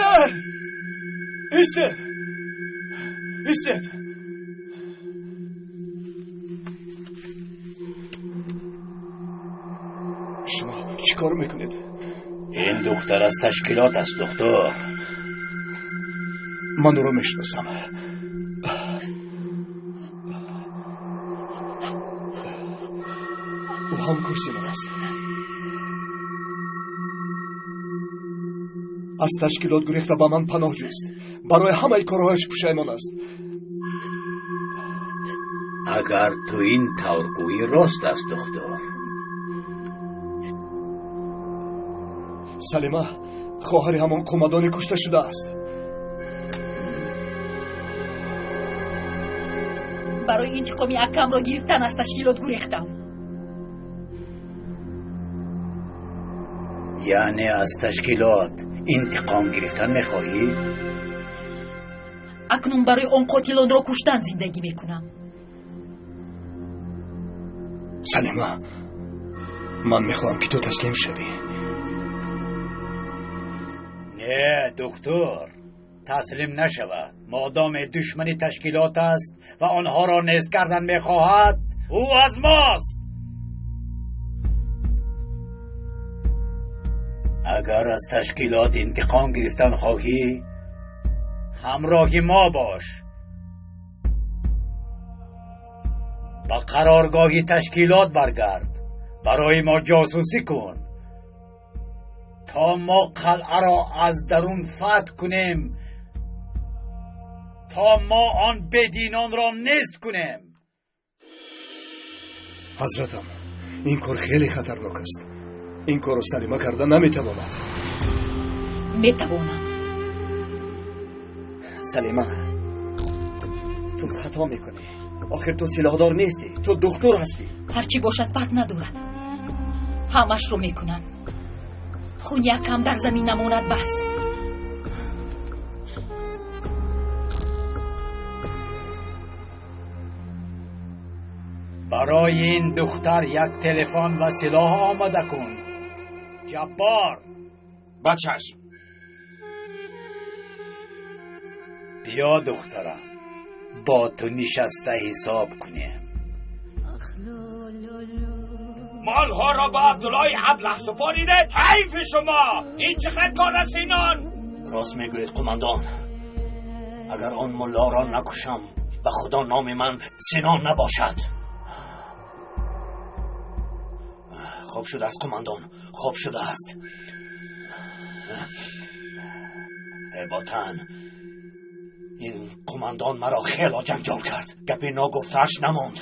Истед! Истед! Истед! Шумо чӣ кор мекунед? Ин духтар аз ташкилот аст, духтур. Ман ӯро мешиносам. Ӯ ҳамкурси ман аст. Аз ташкилот гурехта ба ман паноҳ ҷуст. Барои ҳамаи корҳояш пушаймон аст. Агар ту ин тавр гӯӣ, рост аст, духтур. Салима хоҳари ҳамон қумадони кушта шудааст. Барои интиқоми акамро гирифтан аз ташкилот гурехтам. Яъне аз ташкилот интиқом гирифтан мехоҳӣ? Акнун барои он қотилонро куштан зиндагӣ мекунам. Салима, ман мехоҳам ки ту таслим шавӣ. Не, духтур, таслим нашавад. Модоме душмани ташкилот аст ва онҳоро нест кардан мехоҳад, ӯ аз мост. Агар аз ташкилот интиқом гирифтан хоҳӣ, ҳамроҳи мо бош. Ба қароргоҳи ташкилот баргард. Барои мо ҷосусӣ кун то мо қалъаро аз дарун фатҳ кунем, то мо он бединонро нест кунем. Ҳазратам, ин кор хеле хатарнок аст. Ин корро Салима карда наметавонад. Метавонам. Салима, ту хато мекунӣ. Охир ту силоҳдор нестӣ, ту духтур ҳастӣ. Ҳарчи бошад фарқ надорад. Ҳамашро мекунам. Хуни акам дар замин намонад, бас. Барои ин духтар як телефон ва силоҳ омода кун. Ҷаббор! Ба чашм. Биё духтарам, бо ту нишаста ҳисоб кунем. Молҳоро ба Абдуллои аблаҳ супоридед? Ҳайфи шумо! Ин чӣ хел кор аст, Синон? Рост мегӯед, қумандон. Агар он муллоро накушам, ба худо номи ман Синон набошад. Хоб шудааст, қумандон, хоб шудааст. Эй ботан, ин қумандон маро хело ҷанҷол кард. Гапи ногуфтааш намонд.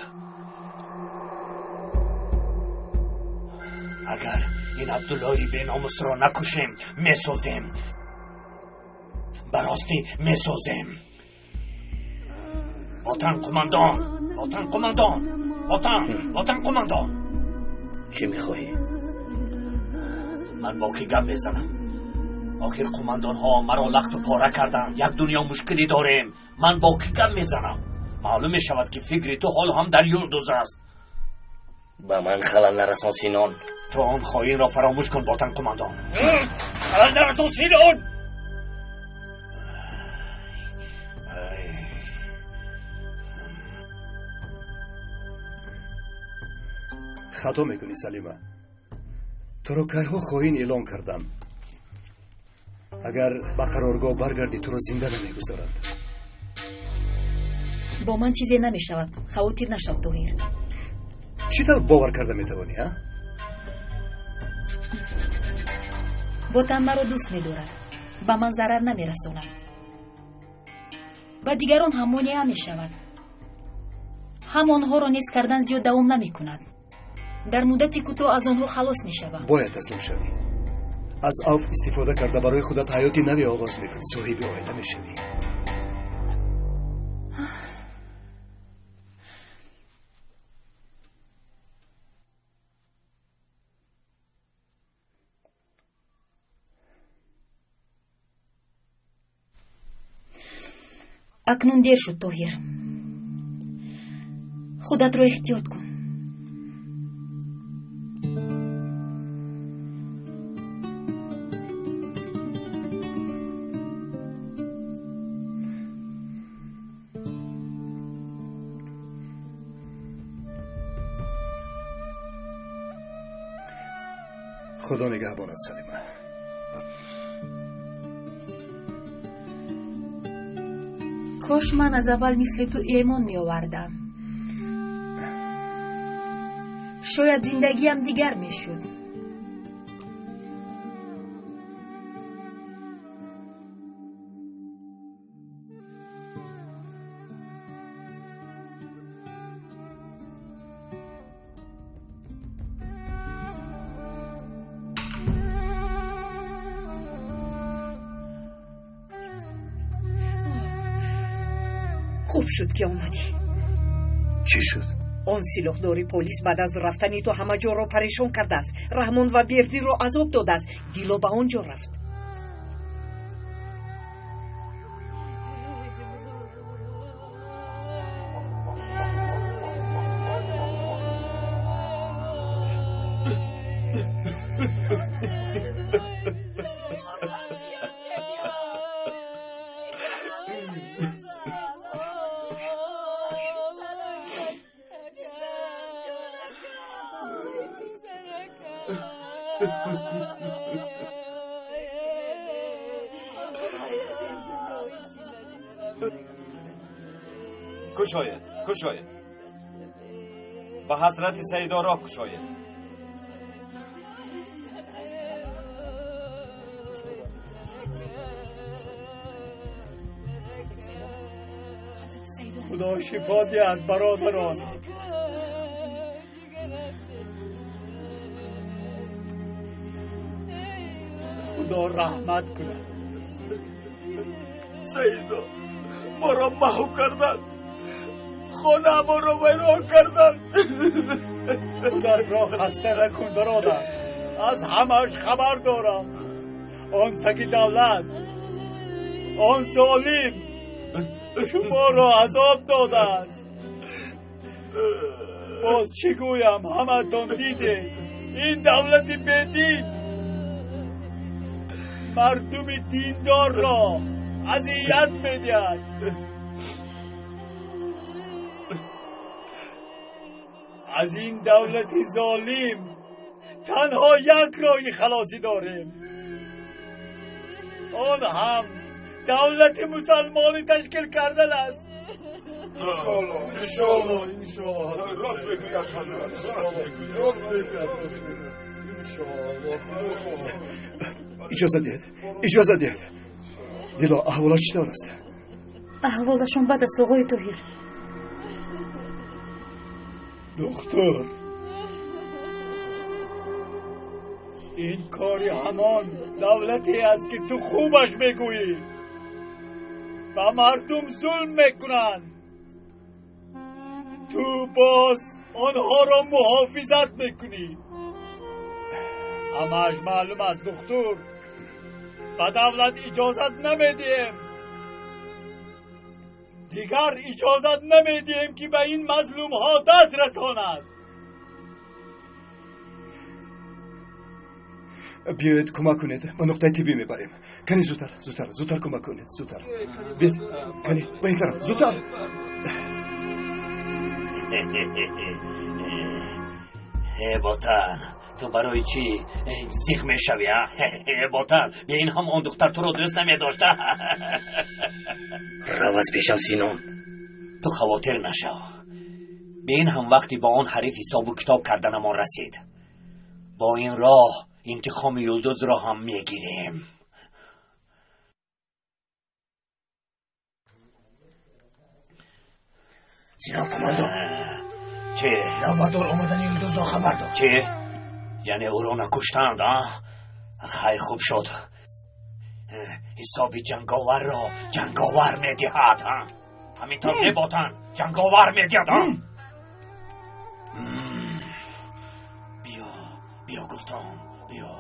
Агар ин Абдуллои беномусро накушем, месозем. Ба ростӣ месозем. Ботан қумандон, ботан қумандон, ботан, ботан қумандон. Чӣ мехоҳӣ? Ман бо кӣ гап мезанам? Охир қумандонҳо маро лахту пора карданд. Як дунё мушкилӣ дорем. Ман бо кӣ гап мезанам? Маълум мешавад ки фикри ту ҳол ҳам дар юлдуз аст. Ба ман халал нарасон, Синон. Ту он хоинро фаромӯш кун, ботан қумандон. Халал нарасон, Синон! Хато мекунӣ, Салима. Туро кайҳо хоин эълон кардам. Агар ба қароргоҳ баргардӣ, туро зинда намегузоранд. Бо ман чизе намешавад. Хавотир нашав, Тоҳир. Чӣ тавр бовар карда метавонӣ, а? Ботан маро дӯст медорад. Ба ман зарар намерасонад. Ба дигарон ҳам монеа мешавад. Ҳам онҳоро нез кардан зиёд давом намекунад. Дар муддати кӯтоҳ аз онҳо халос мешавам. Бояд таслим шавӣ. Аз авф истифода карда барои худат ҳаёти наве оғоз мекунӣ. Соҳиби оила мешавӣ. Акнун дер шуд, Тоҳир. Худатро эҳтиёт кун. Худо нигаҳбонат, Салима. Кош ман аз аввал мисли ту эмон меовардам. Шояд зиндагиам дигар мешуд. Хуб шуд ки омадӣ. Чӣ шуд? Он силоҳдори полис баъд аз рафтани ту ҳама ҷоро парешон кардааст. Раҳмон ва Бердиро азоб додааст. Дило ба он ҷо рафт. Кушоед, кушоед. Ба ҳазрати Саидо роҳ кушоед. Худо шифо диҳад, бародарон. Худо раҳмат кунад. Саидо, моро маҳв карданд. Хонамонро вайрон карданд. Худатро хаста накун, бародар. Аз ҳамааш хабар дорам. Он саги давлат, он золим шуморо азоб додааст. Боз чӣ гӯям, ҳаматон дидед. Ин давлати бедин мардуми диндорро азият медиҳад. Аз ин давлати золим танҳо як роҳи халосӣ дорем. Он ҳам давлати мусалмонӣ ташкил кардан аст. Иншоаллоҳ, иншоаллоҳ, иншоаллоҳ. Рост мегӯяд ҳазрат, рост мегӯяд, рост мегӯяд. Иншоаллоҳ, Худо хоҳад. Иҷоза диҳед, иҷоза диҳед. Дило, аҳволот чӣ тавр аст? Аҳволашон бад аст, оғои Тоҳир. Духтур, ин кори ҳамон давлате аст ки ту хубаш мегӯӣ. Ба мардум зулм мекунанд. Ту боз онҳоро муҳофизат мекунӣ. Ҳамааш маълум аст, духтур. Ба давлат иҷозат намедиҳем. Дигар иҷозат намедиҳем ки ба ин мазлумҳо даст расонад. Биёед кӯмак кунед, ба нуқтаи тиббӣ мебарем. Кани зудтар, зудтар, зудтар кӯмак кунед, зудтар. Биёед, кани ба ин тараф, зудтар. Э ботан, ту барои чӣ зиқ мешавӣ, а? Э ботан, бе ин ҳам он духтар туро дӯст намедошт. Рав аз пешам, Синон. Ту хавотир нашав. Бе ин ҳам вақте бо он ҳариф ҳисобу китоб карданамон расид. Бо ин роҳ интиқоми Юлдузро ҳам мегирем. Синон командон. Чӣ? Навбатдор омадани Юлдузро хабар дод. Чӣ? Яъне ӯро накуштанд, а? Хайр, хуб шуд. Ҳисоби ҷанговарро ҷанговар медиҳад, а? Ҳамин тавр неботан, ҷанговар медиҳад, а? Биё, биё гуфтам, биё.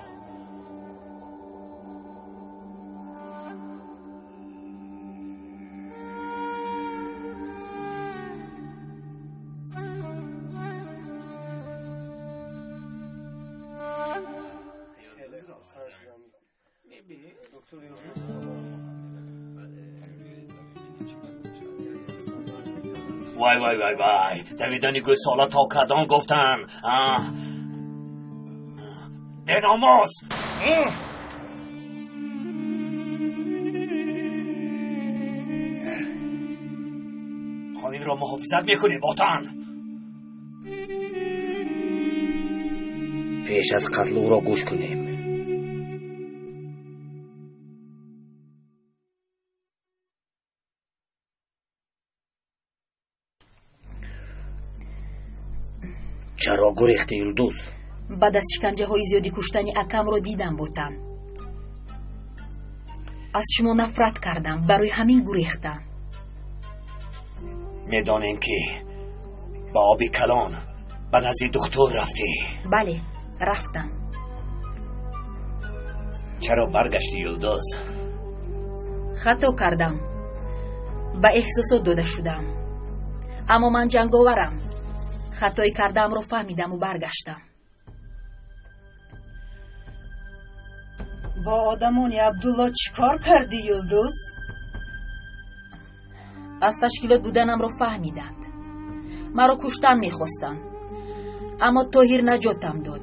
Вай, вай, вай, вай, давидани гӯсола то кадон гуфтан. Беномус! Хоинро муҳофизат мекунӣ, ботан! Пеш аз қатл ӯро гӯш кунем. Чаро гурехти, Юлдуз? Баъд аз шиканҷаҳои зиёди куштани акамро дидам, ботан. Аз шумо нафрат кардам, барои ҳамин гурехтам. Медонем, ки ба оби калон ба назди духтур рафтӣ. Бале, рафтам. Чаро баргашти, Юлдуз? Хато кардам. Ба эҳсосот дода шудам. Аммо ман ҷанговарам. Хатои кардаамро фаҳмидаму баргаштам. Бо одамони Абдулло чӣ кор кардӣ, Юлдуз? Аз ташкилот буданамро фаҳмиданд. Маро куштан мехостанд, аммо Тоҳир наҷотам дод.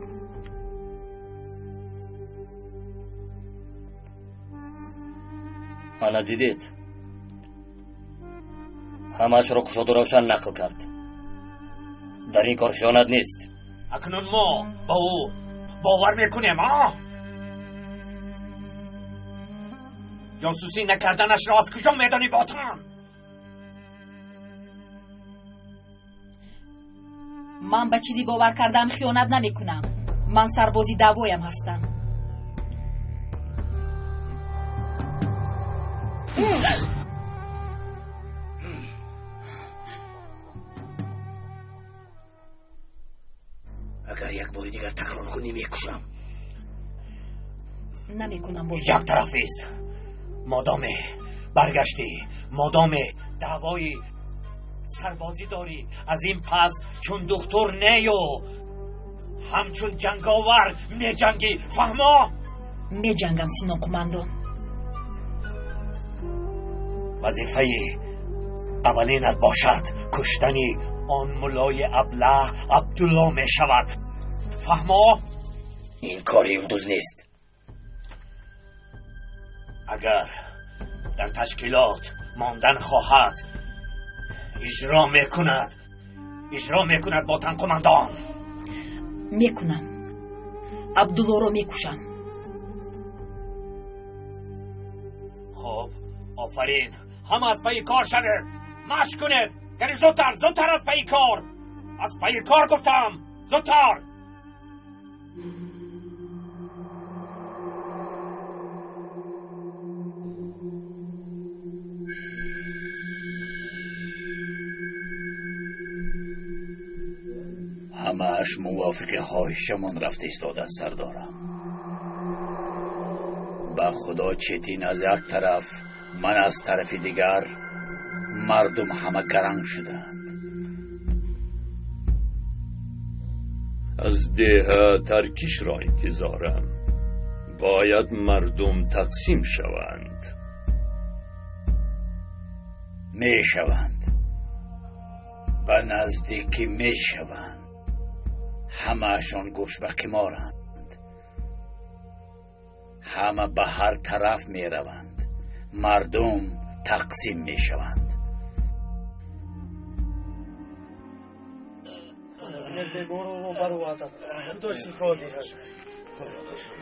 Ана дидед, ҳамаашро кушоду равшан нақл кард. Дар ин кор хиёнат нест. Акнун мо ба ӯ бовар мекунем, а? Ҷосусӣ накарданашро аз куҷо медонӣ, ботан? Ман ба чизе бовар кардаам хиёнат намекунам. Ман сарбози даъвоям ҳастам. Агар як бори дигар такрор кунӣ, мекушам. Намекунам, боз. Як тарафист. Модоме баргаштӣ, модоме даъвои сарбозӣ дорӣ, аз ин пас чун духтур нею ҳамчун ҷанговар меҷангӣ, фаҳмо? Меҷангам, Сино қумандон. Вазифаи аввалинат бошад куштани он муллои аблаҳ Абдулло мешавад, фаҳмо? Ин кори Юлдуз нест. Агар дар ташкилот мондан хоҳад, иҷро мекунад, иҷро мекунад, ботан қумандон. Мекунам. Абдуллоро мекушам. Хуб, офарин. Ҳама аз пайи кор шавед, машқ кунед. Яъне зудтар, зудтар аз пайи кор, аз пайи кор гуфтам, зудтар. Ҳамааш мувофиқи хоҳишамон рафта истодааст, сардорам. Ба худо, Четин аз як тараф, ман аз тарафи дигар, мардум ҳама гаранг шуданд. Аз деҳа таркишро интизорам. Бояд мардум тақсим шаванд. Мешаванд, ба наздикӣ мешаванд. Ҳамаашон гӯш ба қиморанд, ҳама ба ҳар тараф мераванд, мардум тақсим мешаванд.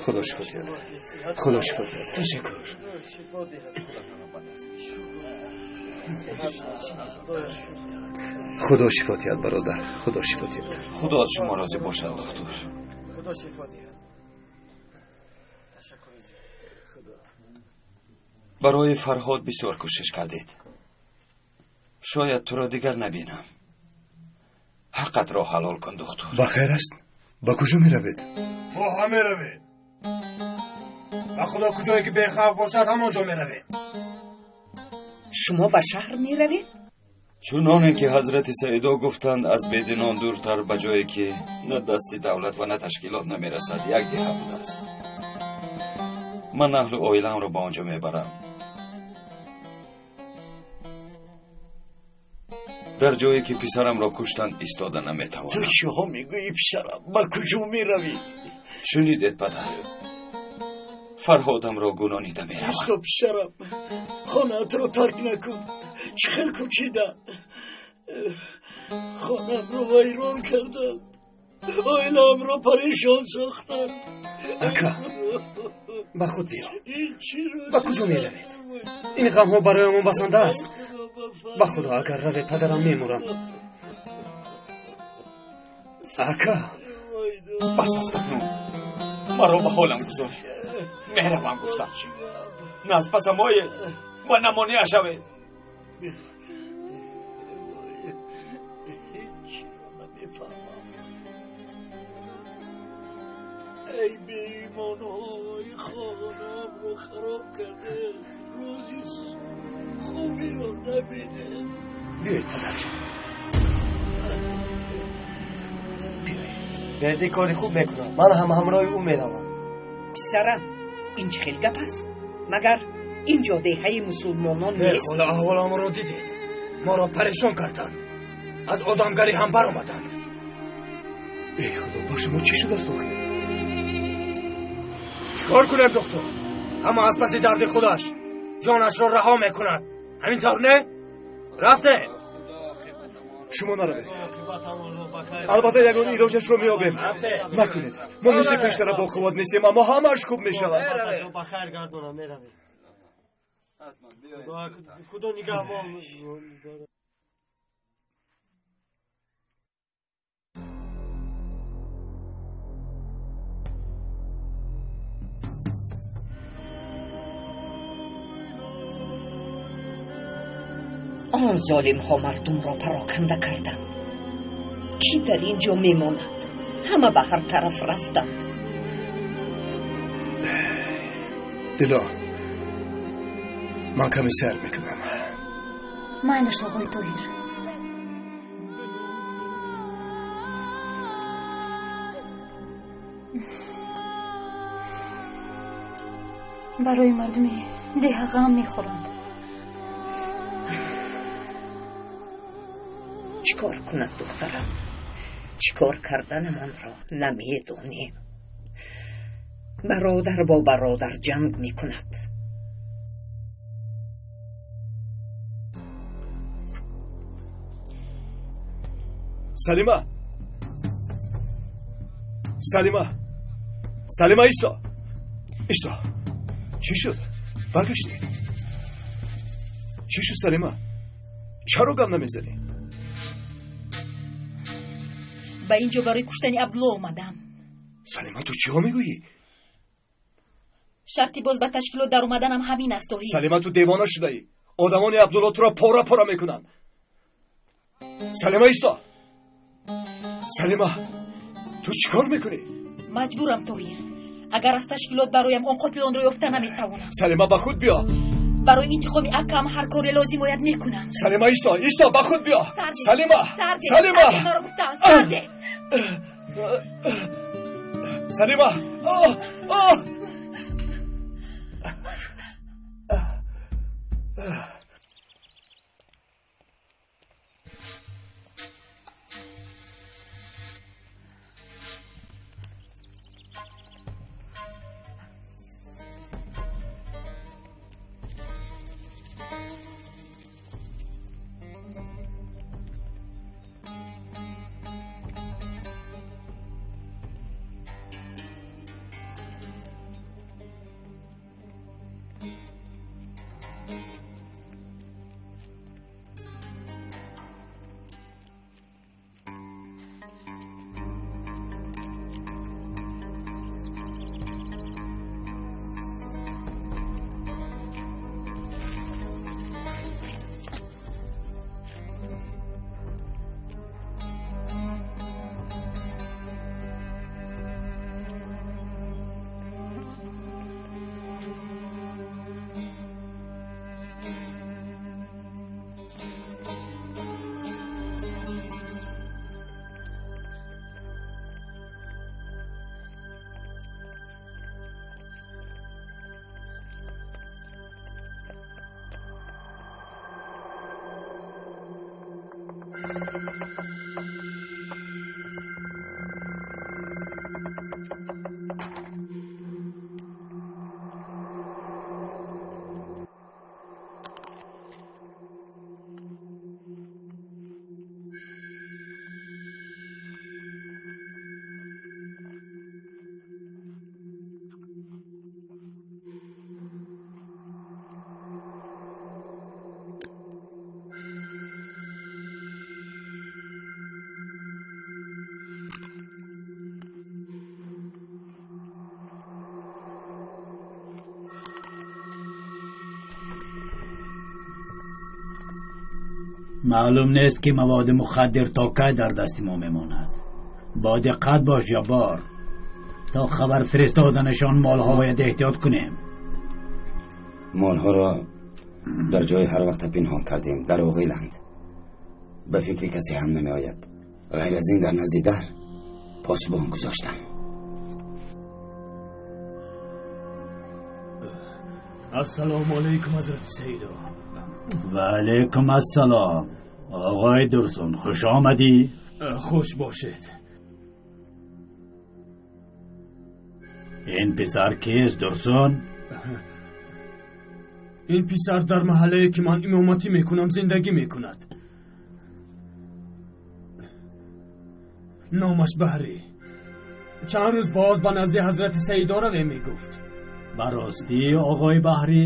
Худо шифо диҳад, Худо шифо диҳад. Ташаккур. Худо шифо диҳад, бародар, Худо шифо диҳад. Худо аз шумо розӣ бошад, духтур. Барои Фарҳод бисёр кӯшиш кардед. Шояд туро дигар набинам. Ҳаққатро ҳалол кун, духтур. Ба хайр аст? Ба куҷо меравед? Мо ҳам меравем. Ба худо, куҷое ки бехавф бошад, ҳамон ҷо меравем. Шумо ба шаҳр меравед? Чуноне ки ҳазрати Саидо гуфтанд, аз бединон дуртар, ба ҷое ки на дасти давлат ва на ташкилот намерасад, як деҳа будааст. Ман аҳлу оиламро ба он ҷо мебарам. Дар ҷое ки писарамро куштанд, истода наметавонам. Ту чиҳо мегӯӣ, писарам? Ба куҷо меравӣ? Шунидед падар, Фарҳодамро гунонида меравам. Исто писарам, хонаатро тарк накун. Чӣ хел кӯчида? Хонаамро вайрон карданд, оилаамро парешон сохтанд. Ака, ба худ биё. Ба куҷо меравед? Ин ғамҳо бароямон басанда аст. Ба худо, агар равед, падарам мемурам. Ака, бас аст акнун. Маро ба ҳолам гузоред. Меравам гуфтам. На аз пасам оед ва на монеа шавед. Эй беимонҳои, хонаамро хароб карде, рӯзи хубиро набинед. Биёед, падарҷон. Бердӣ кори хуб мекунад. Ман ҳам ҳамроҳи ӯ меравам. Писарам, ин чӣ хел гап аст? Магар ин ҷо деҳаи мусулмонон нест? Хола, аҳволамонро дидед. Моро парешон карданд. Аз одамгарӣ ҳам баромаданд. Эй худо, ба шумо чӣ шудааст охир? Чикор кунем, доктор? Ҳама аз паси дарди худаш ҷонашро раҳо мекунад. Ҳамин тавр не? Рафтем. Шумо наравед. Албатта ягон илоҷашро меёбем. Накунед. Мо мисли пештара бо қувват нестем, аммо ҳамааш хуб мешавад. Ба хайр гардонам, меравем. Худо нигаҳбон. Он золимҳо мардумро пароканда карданд. Кӣ дар ин ҷо мемонад? Ҳама ба ҳар тараф рафтанд. Дило, ман каме сайр мекунам. Майлаш, оғои Тоҳир. Барои мардуми деҳа ғам мехӯранд. Чӣ кор кунад духтарам? Чӣ кор карданамонро намедонем. Бародар бо бародар ҷанг мекунад. Салима, Салима, Салима, исто, исто. Чӣ шуд? Баргаштӣ? Чӣ шуд, Салима? Чаро гап намезанӣ? Ба ин ҷо барои куштани Абдулло омадам. Салима, ту чиҳо мегӯӣ? Шарти боз ба ташкилот даромаданам ҳамин аст, Тоҳир. Салима, ту девона шудаӣ. Одамони Абдулло туро пора пора мекунанд. Салима, исто. Салима, ту чӣ кор мекунӣ? Маҷбурам, Тоҳир. Агар аз ташкилот бароям, он қотилонро ёфта наметавонам. Салима, ба худ биё. Барои интиқоми акам ҳар коре лозим ояд мекунам. Салима, исто, исто, ба худ биё. Салима, Салима, маро гуфтам, сарде. Салима, оҳ. Маълум нест, ки маводи мухаддир то кай дар дасти мо мемонад. Бо диққат бош, Ҷаббор. То хабар фиристоданашон молҳо бояд эҳтиёт кунем. Молҳоро дар ҷои ҳар вақта пинҳон кардем, дар оғиланд. Ба фикри касе ҳам намеояд. Ғайр аз ин дар назди дар посбон гузоштам. Ассалому алайкум, ҳазрати Саидо. Ва алайкум ассалом. Оғои Дурсун, хуш омадӣ. Хуш бошед. Ин писар кист, Дурсун? Ин писар дар маҳаллае, ки ман имоматӣ мекунам, зиндагӣ мекунад. Номаш Баҳрӣ. Чанд рӯз боз ба назди ҳазрати Саидо равем мегуфт. Ба ростӣ, оғои Баҳрӣ?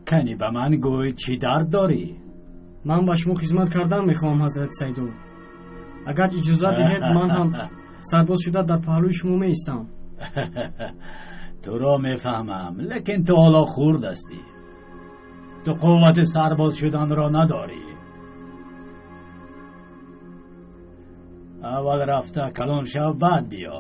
Кани ба ман гӯй, чӣ дард дорӣ? Ман ба шумо хизмат кардан мехоҳам, ҳазрати Саидо. Агар иҷозат диҳед, ман ҳам сарбоз шуда дар паҳлӯи шумо меистам. Туро мефаҳмам, лекин ту ҳоло хурд ҳастӣ. Ту қуввати сарбоз шуданро надорӣ. Аввал рафта калон шав, баъд биё.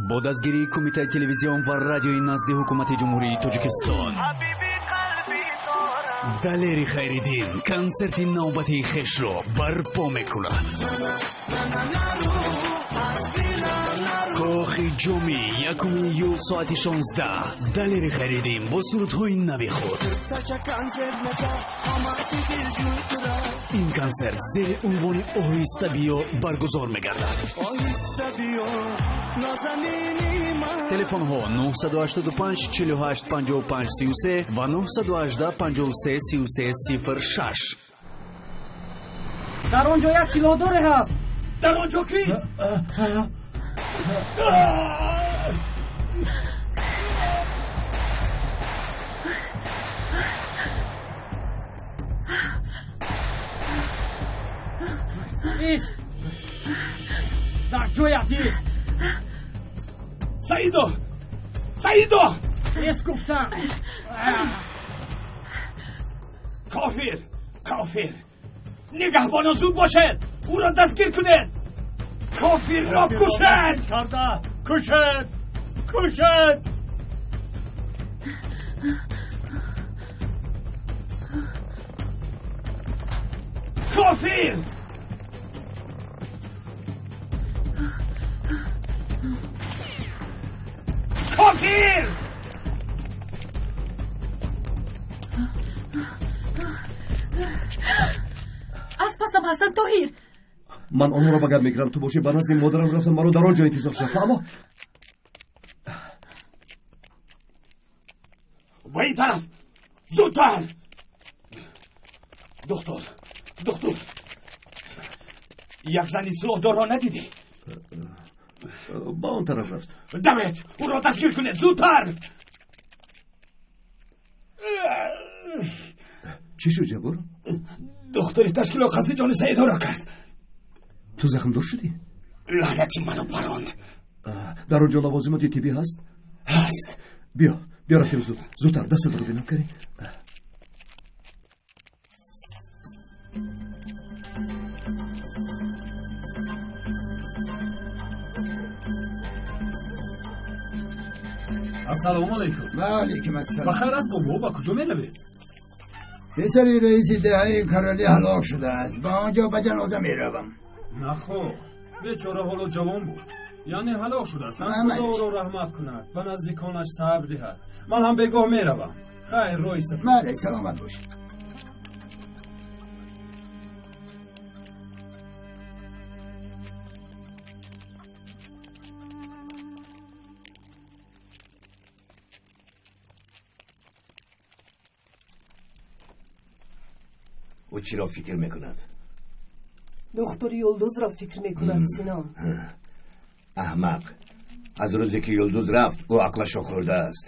Бо дастгирии Кумитаи телевизион ва радиои назди Ҳукумати Ҷумҳурии Тоҷикистон Далери Хайриддин консерти навбатии хешро барпо мекунад. Кохи Ҷомӣ, 1 июл, соати 16. Далери Хайриддин бо сурудҳои нави худ. Ин консерт зери унвони «Оҳиста биё» баргузор мегардад. Телефонҳо 985 48 55 33 ва 918 53 33 06. Дар он ҷо як силоҳдоре ҳаст. Дар он ҷо кист? Ист! Дар ҷоят ист! Саидо! Саидо! Ист гуфтам! Кофир! Кофир! Нигаҳбонон, зуд бошед! Ӯро дастгир кунед! Кофирро кушед! Карда! Кушед! Кушед! Кофир! Кофир! Аз пасам ҳастанд, Тоҳир. Ман онҳоро ба гап мегирам. Ту бошӣ ба назди модарам рафтам, маро дар он ҷо интизор шав. Фаҳмо? Ба ин тараф! Зудтар! Доктор, доктор, як зани силоҳдорро надидӣ? Ба он тараф рафт. Давед, ӯро дастгир кунед, зудтар! Чӣ шуд, Ҷаббор? Духтари ташкилот қасди ҷони Саидоро кард. Ту захмдор шудӣ? Лаънати маро паронд. Дар он ҷо лавозимоти тиббӣ ҳаст? Ҳаст. Биё, биё, рафтем зуд. Зудтар, дастатро бинам карӣ. Ассалому алайкум. Ва алайкум ассалом. Ба хайр аст, бобо, ба куҷо меравед? Писари раиси деҳаи Каролӣ ҳалок шудааст. Ба он ҷо ба ҷаноза меравам. Нахо, бечора ҳоло ҷавон буд. Яъне ҳалок шудааст. Худо ӯро раҳмат кунад, ба наздиконаш сабр диҳад. Ман ҳам бегоҳ меравам. Хайр, роҳи сафар. Бале, саломат бошед. Ӯ чиро фикр мекунад? Духтур Юлдузро фикр мекунад, Сино. Аҳмақ. Аз рӯзе ки Юлдуз рафт, ӯ ақлашро хӯрдааст.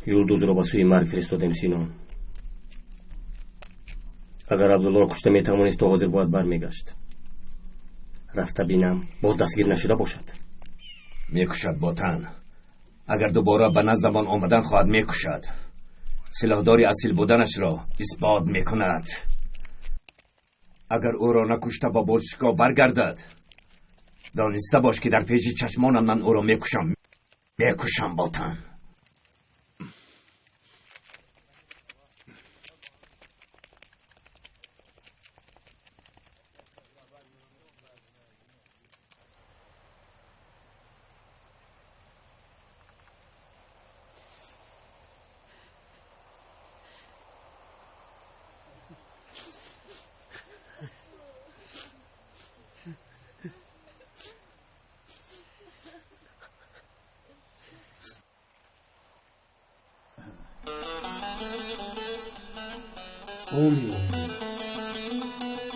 Юлдузро ба сӯи марг фиристодем, Синон. Агар Абдуллоро кушта метавонист, то ҳозир бояд бармегашт. Рафта бинам, боз дастгир нашуда бошад. Мекушад, Ботан. Агар дубора ба наздамон омадан хоҳад, мекушад. Силоҳдори асил буданашро исбот мекунад. Агар ӯро накушта ба бошгоҳ баргардад, дониста бош, ки дар пеши чашмонам ман ӯро мекушам. Мекушам, Ботан. Омин.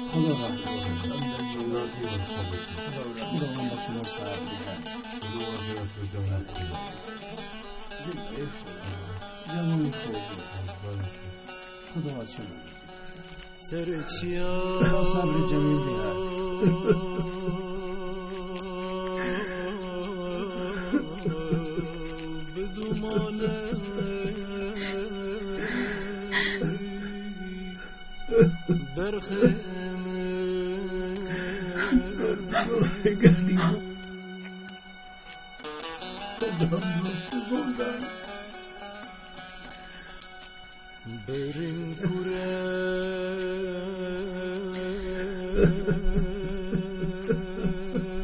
Худо раҳмат кунад. Худованд ба шумо сабр диҳад. Ҷавони хуб буд. Худо аз шумо розӣ бошад. Худо сабри ҷамил диҳад.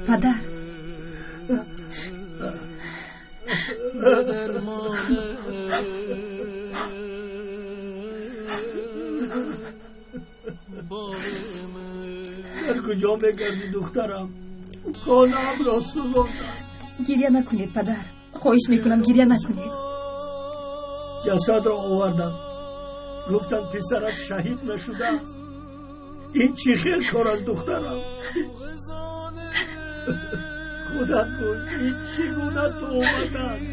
Падар, дар куҷо мегардӣ, духтарам? Хонаамро сӯзондам. Гиря накунед, падар. Хоҳиш мекунам, гиря накунед. Ҷасадро овардам. Гуфтанд, писарат шаҳид нашудааст. Ин чӣ хел кор аст, духтарам? Худат гӯй, ин чӣ гуна туҳмат аст?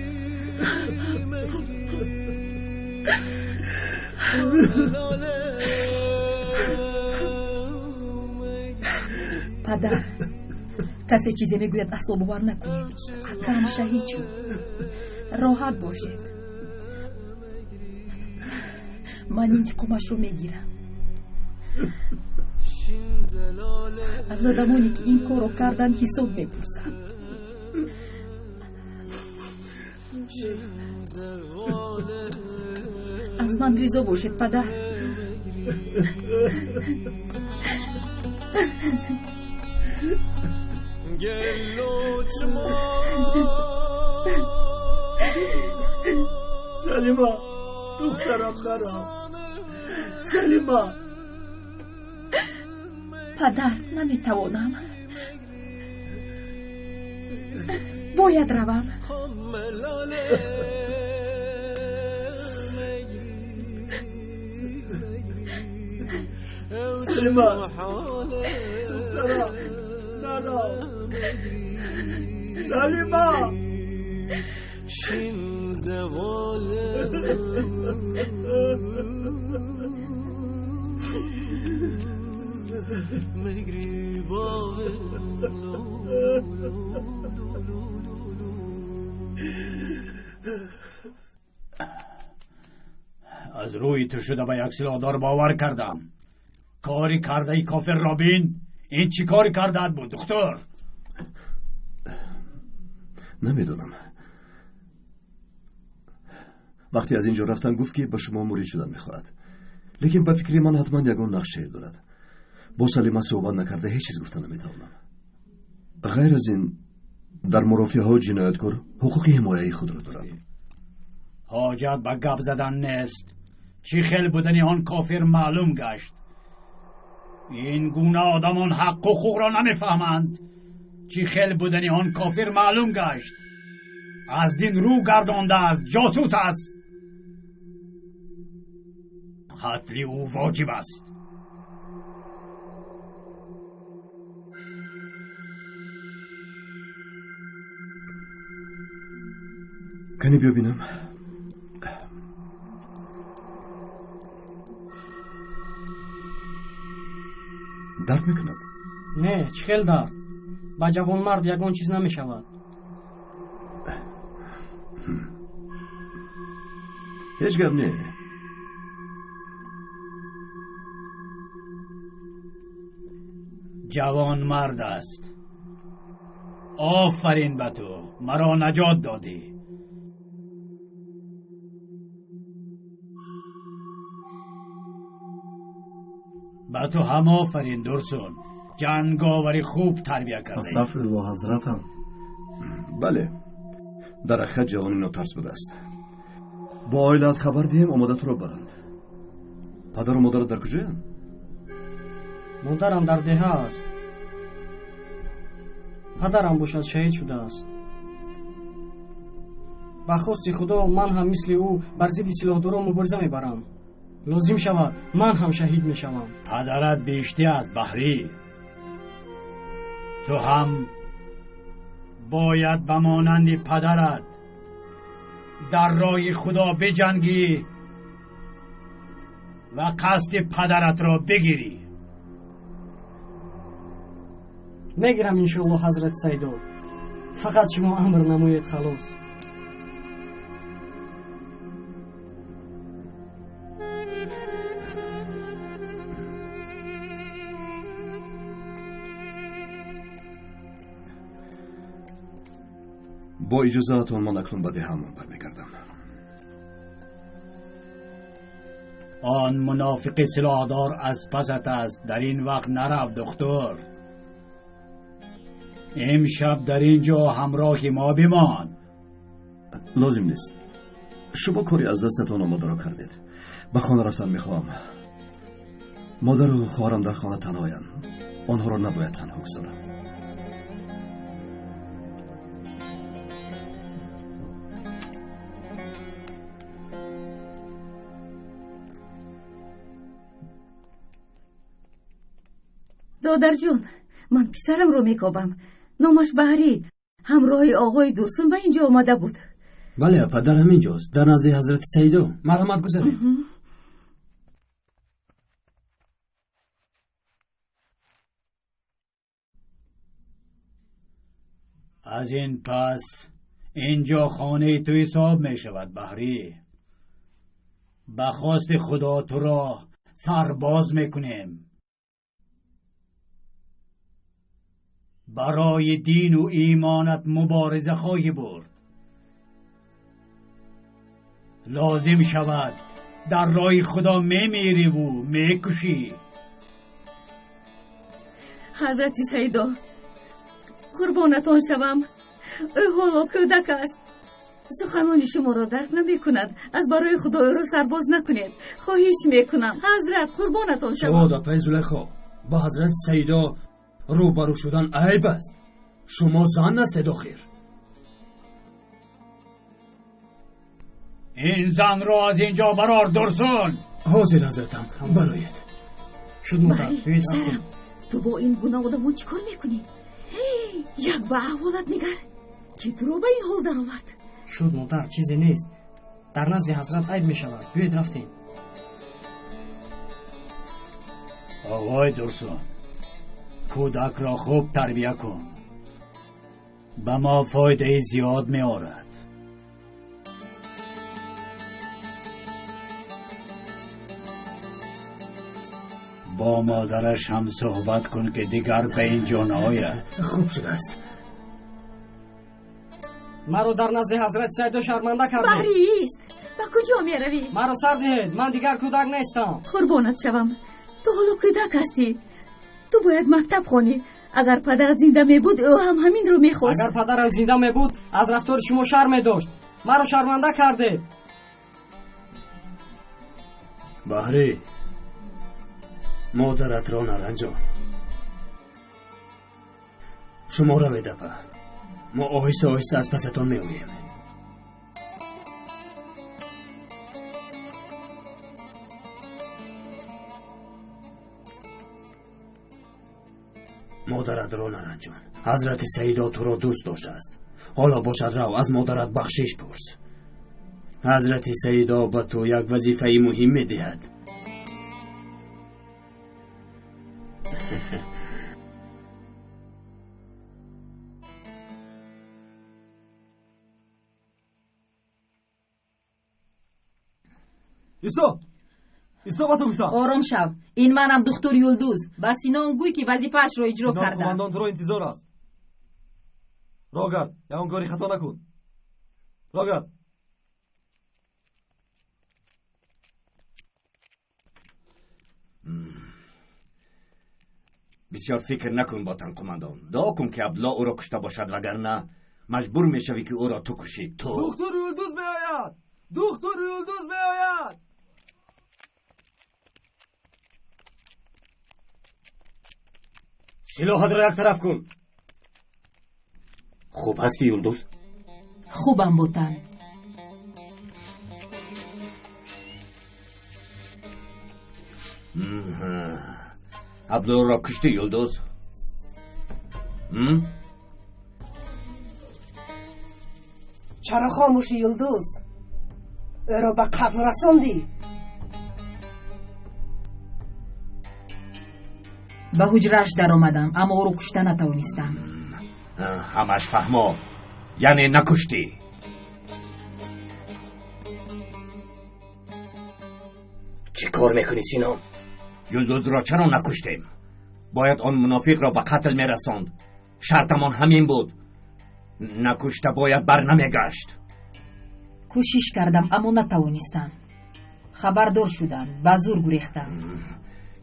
Падар, касе чизе мегӯяд, асло бовар накунед. Акам шаҳид шуд. Роҳат бошед. Ман интиқомашро мегирам. Аз одамоне, ки ин корро карданд, ҳисоб мепурсам. Аз ман ризо бошед, падар. Салима, духтарам, нарав. Салима. Падар, наметавонам. Бояд равам. Салима, духтарам, нарав. Салима. Аз рӯи ту шуда ба як силоҳдор бовар кардам. Кори кардаи кофирро бин. Ин чӣ кори кардаат буд, духтур? Намедонам. Вақте аз ин ҷо рафтам, гуфт, ки ба шумо мурид шудан мехоҳад. Лекин ба фикри ман ҳатман ягон нақшае дорад. Бо Салима суҳбат накарда ҳеҷ чиз гуфта наметавонам. Ғайр аз ин, дар мурофиаҳо ҷинояткор ҳуқуқи ҳимояи худро дорад. Ҳоҷат ба гап задан нест. Чӣ хел будани он кофир маълум гашт. Ин гуна одамон ҳаққу ҳуқуқро намефаҳманд. Чӣ хел будани он кофир маълум гашт. Аз дин рӯ гардондааст, ҷосус аст. Қатли ӯ воҷиб аст. Кани биё бинам. Дард мекунад? Не, чӣ хел дард? Ба ҷавонмард ягон чиз намешавад. Ҳеҷ гап не. Ҷавонмард аст. Офарин ба ту, маро наҷот додӣ. Ба ту ҳам офарин, Дурсун. Ҷанговари хуб тарбия кардӣ. Астағфируллоҳ, ҳазратам. Бале, дар ҳақиқат ҷавони нотарс будааст. Бо оилаат хабар диҳем, омода туро баранд. Падару модарат дар куҷоянд? Модарам дар деҳа аст. Падарам бошад шаҳид шудааст. Ба хости Худо ман ҳам мисли ӯ бар зидди силоҳдорон мубориза мебарам. Лозим шавад ман ҳам шаҳид мешавам. Падарат биҳиштӣ аст, Баҳрӣ. Ту ҳам бояд ба монанди падарат дар роҳи Худо биҷангӣ ва қасди падаратро бигирӣ. Мегирам иншоаллоҳ, ҳазрати Сайдо. Фақат шумо амр намоед, халос. Бо иҷозаатон ман акнун ба деҳаамон бармегардам. Он мунофиқи силоҳдор аз пасат аст. Дар ин вақт нарав, духтур. Имшаб дар ин ҷо ҳамроҳи мо бимон. Лозим нест. Шумо кори аз дастатон омодаро кардед. Ба хона рафтан мехоҳам. Модару хоҳарам дар хона танҳоянд. Онҳоро набояд танҳо гузорам. Додарҷон, ман писарамро мекобам. Номаш Баҳрӣ. Ҳамроҳи оғои Дурсун ба ин ҷо омада буд. Бале, апа, дар ҳамин ҷост, дар назди ҳазрати Саидо. Марҳамат, гузаред. Аз ин пас ин ҷо хонаи ту ҳисоб мешавад, Баҳрӣ. Ба хости Худо туро сарбоз мекунем. Барои дину имонат мубориза хоҳӣ бурд. Лозим шавад дар роҳи Худо мемириву мекушӣ. Ҳазрати Саидо, қурбонатон шавам. Ӯ ҳоло кӯдак аст. Суханони шуморо дарк намекунад. Аз барои Худо ӯро сарбоз накунед. Хоҳиш мекунам, ҳазрат, қурбонатон шавам. Шуд, апаи Зулайхо, ба ҳазрати Саидо рӯбарӯ шудан айб аст. Шумо зан ҳастед охир. Ин занро аз ин ҷо барор, Дурсун. Ҳозир, ҳазратам, бароед. Шуд, модар, биёед рафтем. Ту бо ин гуна одамон чӣ кор мекунӣ? Як ба аҳволат нигар, ки туро ба ин ҳол даровард. Шуд, модар, чизе нест. Дар назди ҳазрат айб мешавад. Биёед рафтем. Оғои Дурсун, кӯдакро хуб тарбия кун. Ба мо фоидаи зиёд меорад. Бо модараш ҳам суҳбат кун, ки дигар ба ин ҷо наояд. Хуб шудааст. Маро дар назди ҳазрати Сайдо шарманда кардед. Баҳрист, ба куҷо меравӣ? Маро сар диҳед, ман дигар кӯдак нестам. Қурбонат шавам, ту ҳоло кӯдак ҳастӣ. Ту бояд мактаб хонӣ. Агар падарат зинда мебуд, ӯ ҳам ҳаминро мехост. Агар падарам зинда мебуд, аз рафтори шумо шарм медошт. Маро шарманда кардед. Баҳрӣ, модаратро наранҷон. Шумо равед, апа. Мо оҳиста оҳиста аз пасатон меоем. Модаратро наранҷон. Ҳазрати Саидо туро дӯст доштааст. Ҳоло бошад рав, аз модарат бахшиш пурс. Ҳазрати Саидо ба ту як вазифаи муҳим медиҳад. Исто! Исто ба ту гуфтам! Ором шав. Ин манам духтур Юлдуз. Ба Синон гӯй ки вазифаашро иҷро Синон кардам. қумандон туро интизор аст. Роҳ гард, ягон кори хато накун. Роҳ гард. Бисёр фикр накун, Ботан қумандон. Дуо кун ки Абдулло ӯро кушта бошад, вагарна маҷбур мешавӣ ки ӯро ту кушӣ. Ту. Духтур Юлдуз меояд! Духтур Юлдуз меояд! Силоҳатро як тараф кун. Хуб ҳастӣ, Юлдуз? Хубам, Ботан. Абдуллоро куштӣ, Юлдуз? Чаро хомӯшӣ, Юлдуз? Ӯро ба қатл расондӣ? Ба ҳуҷрааш даромадам, аммо ӯро кушта натавонистам. Ҳамаш фаҳмо, яъне накуштӣ. Чӣ кор мекунӣ, Синон? Юлдузро чаро накуштем? Бояд он мунофиқро ба қатл мерасонд. Шартамон ҳамин буд. Накушта бояд бар намегашт. Кӯшиш кардам, аммо натавонистам. Хабардор шудам, ба зур гурехтам.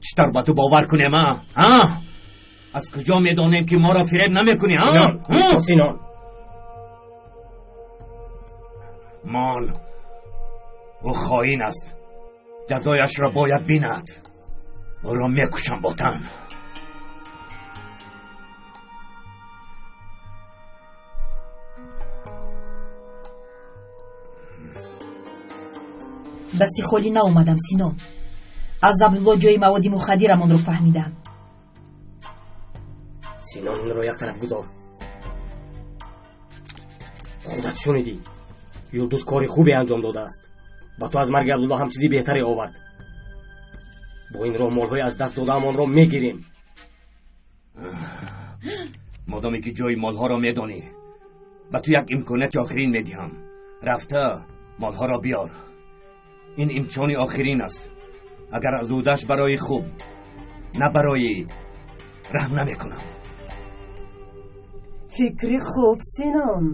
Чӣ тавр ба ту бовар кунем, а? А? Аз куҷо медонем ки моро фиреб намекунӣ, а? Синон, исто, Синон. Мол, ӯ хоин аст. Ҷазояшро бояд бинад. Ӯро мекушам, Ботан. Дасти холӣ наомадам, Синон. Аз Абдулло ҷои маводи мухаддирамонро фаҳмидам. Синон, инро як тараф гузор. Худат шунидӣ, Юлдуз кори хубе анҷом додааст. Ба ту аз марги Абдулло ҳам чизи беҳтаре овард. Бо ин роҳ молҳои аз даст додаамонро мегирем. Модоме ки ҷои молҳоро медонӣ, ба ту як имконияти охирин медиҳам. Рафта молҳоро биёр. Ин имтиҳони охирин аст. Агар аз ӯдаш барои хуб, на барои раҳм намекунам. Фикри хуб, Синон.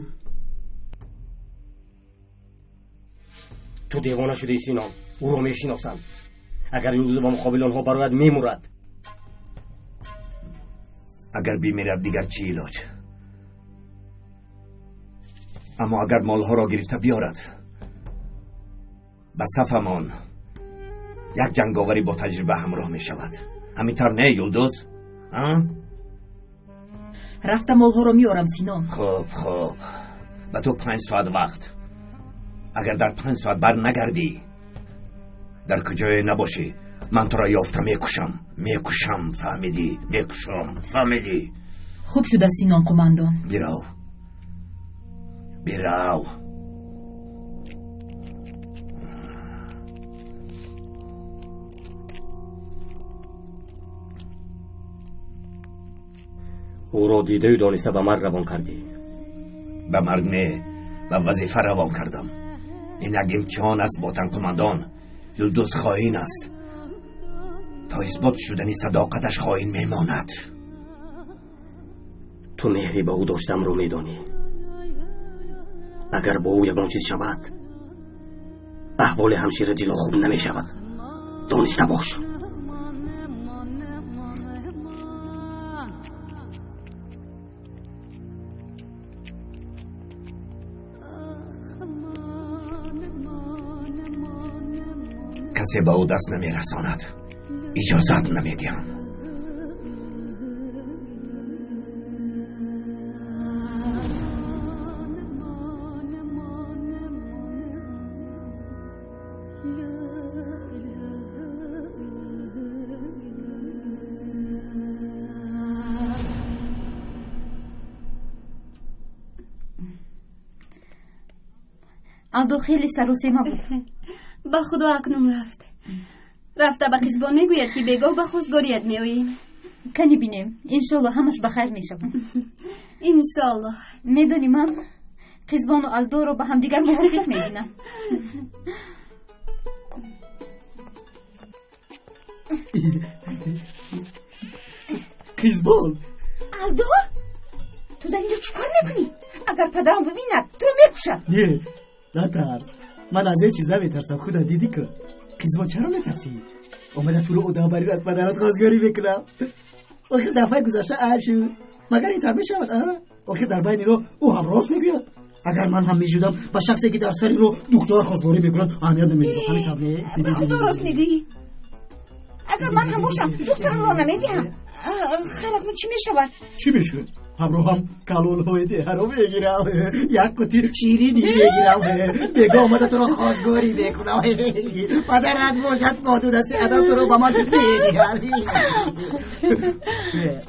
Ту девона шудӣ, Синон. Ӯро мешиносам. Агар Юлдуз ба муқобили онҳо барояд, мемурад. Агар бимирад, дигар чӣ илоҷ? Аммо агар молҳоро гирифта биёрад, ба сафамон як ҷанговарӣ бо таҷриба ҳамроҳ мешавад. Ҳамин тавр не, Юлдуз? Рафта молҳоро меорам, Синон. Хуб, хуб. Ба ту 5 соат вақт. Агар дар 5 соат бар нагардӣ, дар куҷое набошӣ, ман туро ёфта мекушам. Мекушам, фаҳмидӣ? Мекушам, фаҳмидӣ? Хуб шуда, Синон қумандон. Бирав, бирав. Ӯро дидаю дониста ба марг равон кардӣ. Ба марг не, ба вазифа равон кардам. Ин як имтиҳон аст, Ботан қумандон. Юлдуз хоин аст. То исбот шудани садоқаташ хоин мемонад. Ту меҳре ба ӯ доштамро медонӣ. Агар бо ӯ ягон чиз шавад, аҳволи ҳамшира Дило хуб намешавад. Дониста бош. Касе ба ӯ даст намерасонад. Иҷозат намедиҳам. Абдул хеле саросема буд. Ба худо акнун рафт. Рафта ба қизбон мегӯяд, ки бегоҳ ба хостгорият меоем. Кани бинем, иншолло ҳамаш ба хайр мешавад. Иншолло. Медонӣ, ман Қизбону Алдоро ба ҳамдигар мувофиқ мебинам. Қизбон! Алдо, ту дар инҷо чӣ кор мекунӣ? Агар падарам бибинад, туро мекушад. Не, натарс, ман аз ҳеҷ чиз наметарсам. Худа дидӣ ку. Қизбон, чаро метарсӣ? Омада туро одамбарӣ аз падарат хостгорӣ мекунам. Охир дафъаи гузашта айб шуд. Магар ин тар мешавад, а? Охир дар байни роҳ ӯ ҳам рост мегӯяд. Агар ман ҳам мешудам, ба шахсе ки дар сари роҳ духтар хостгорӣ мекунад, аҳамият намедодам. Ҳамин тавр не? Ба худо рост мегӯӣ. Агар ман ҳам бошам, духтарамро намедиҳам. Хайр, акнун чӣ мешавад? Чӣ мешавад? Ҳамроҳам калолҳои деҳаро мегирам, як қути ширинӣ мегирам, бего омада туро хостгорӣ мекунам. Падарат бошад, бо ду дасти адаб туро ба ман медиҳад.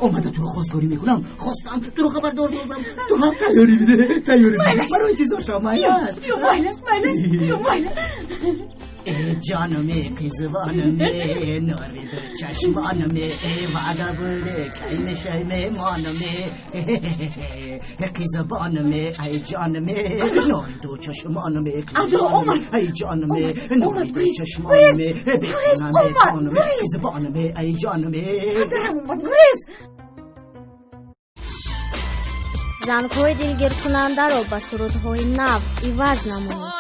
Омада туро хостгорӣ мекунам. Хостам туро хабардор созам. Ту ҳам тайёрӣ биде, тайёрӣ биде. Барои интизор шав, майлаш. Ё майлаш, майлаш, ё майлаш. Э ҷонаме, қизбонаме, нури ду чашмонаме, ваъда буде, кай мешай меҳмонаме. Қизбонаме, ай ҷонаме, нури ду чашмонаме, Адо омад. Ай ҷонаме, нури ду чашмонаме, бехонаме, қизбонаме, ай ҷонаме. Падарам омад, гурез! Зангҳои дилгиркунандаро ба сурудҳои нав иваз намоед.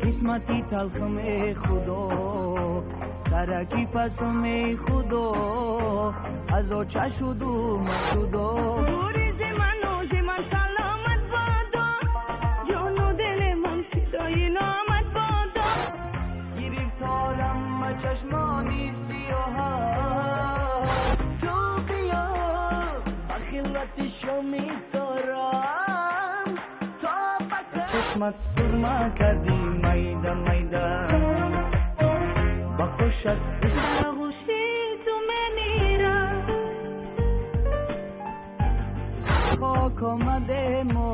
قسمتی تلخم خدا، سرکی پسم خدا، از آچه شد و مشدا. گریز من و من سلامت بادا، جان و دل من فدای نامت بادا. گرفتارم به چشمانی سیاه، تو بیا به خلوت شامی دارم. تا چشمت سرما کردی میده میده، با خوشت آغوشی تو میمیرم. خاک آمده ما